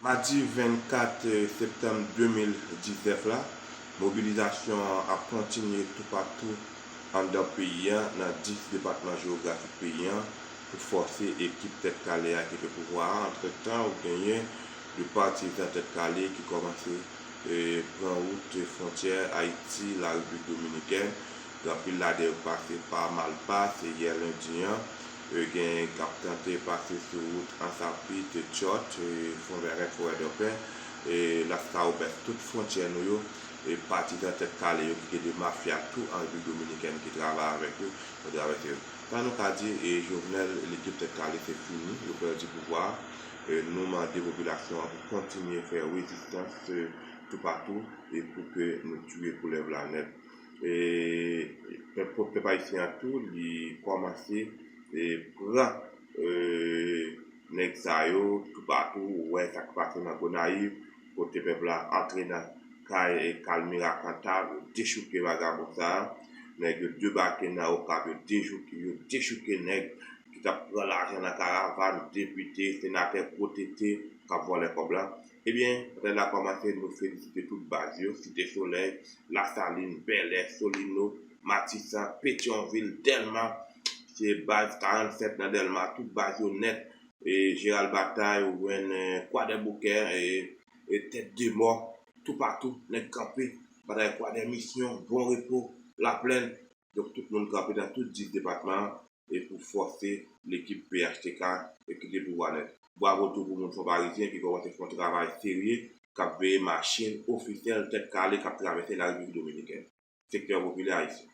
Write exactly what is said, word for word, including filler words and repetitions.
Madi vennkat septanm de mil diznèf la, mobilizasyon an ap kontinye toupatou anndan peyi a, nan dis depatman jewografik peyi a, pou fòse ekip Tèt Kale a kite pouvwa a. Antretan, ou genyen de patizan Tèt Kale ki kòmanse e, pran wout fwontyè Ayiti, Larepiblik Dominikèn. Gen anpil ladan yo k pase pa Malpa, se yè lendi an. E, gen k ap tante pase sou wout Ansapit, Tchòt, e, Fonvèrèt, Forèdòpen, e, Laskawobès, tout fwontyè nou yo, e, patizan Tèt Kale yo ki gen de mafya tou an Repiblik Dominikèn ki travay avèk yo pou travèse yo. Sa nou ka di, e, Jovenel, lekip Tèt Kale, se fini, yo pèdi pouvwa a. E, nou mande popilasyon an pou kontinye fè rezistans, e, toupatou, e pou ke nou tiye koulèv la nèt. E, pèp, pèp ayisyen an tou, li kòmanse, e, pran, e, nèg sa yo toupatou. Ou wè sa k pase nan Gonayiv, kote pèp la antre nan kay, e, Kalmira Kanta, yo dechouke vagabon sa a. Nèg yo debake nan Okap, yo dechouke, yo dechouke nèg ki t ap pran lajan nan karavàn, depite, senatè, gwo tete, k ap vòlè kòb la. Ebyen, bagay la kòmanse, nou felisite tout baz yo, Site Solèy, Lasalin, Bèlè, Solino, Matisan, Petyonvil, Dèlma, se baz karannsèt nan Dèlma, tout baz yo nèt, e, Jeral Batay, ou jwenn, e, Kwadèboukè, e, e, Tèt de Mò, toupatou, nèg kanpe, batay Kwadèmisyon, Bon Repo, Laplèn, donk tout moun kanpe nan tout dis depatman an, e pou fòse lekip P H T K e kite pouvwa nèt. Bwavo tou pou moun Fon Parizyen ki kòmanse fè yon travay serye, k ap veye machin ofisyèl Tèt Kale k ap travèse Larepiblik Dominikèn. Sektè popilè ayisyen.